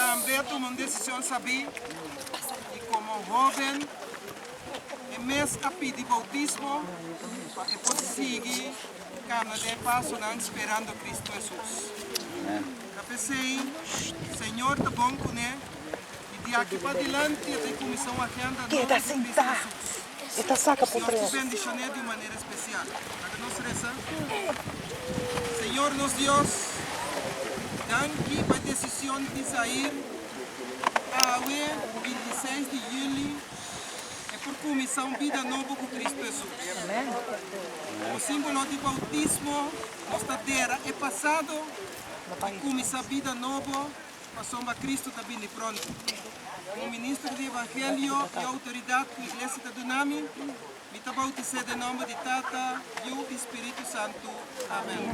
Tambe a tuma un desishon sabí i komo hóben e mes a pidi boutismo pa e por sigui kana den e pasonan sperando Kristu Hesus. Ta p'esei Señor ta bon kuné i di aki padilanti e ta kuminsá un agenda nobo ku Kristu Hesus. Dios por bendishoné di un manera spesial. Laga nos resa. Señor nos Dios, danki pa e desishon di Zair awe 26 di yuli e por kuminsá un bida nobo ku Kristu Hesus. Komo símbolo di boutismo nos ta dera e pasado i kuminsá bida nobo pasobra Kristu ta bini pronto. Komo ministro di Evangelio i outoridat ku Iglesia ta duna mi, mi ta boutis'é den nòmber di Tata, Yu i Spiritu Santu. Amèn.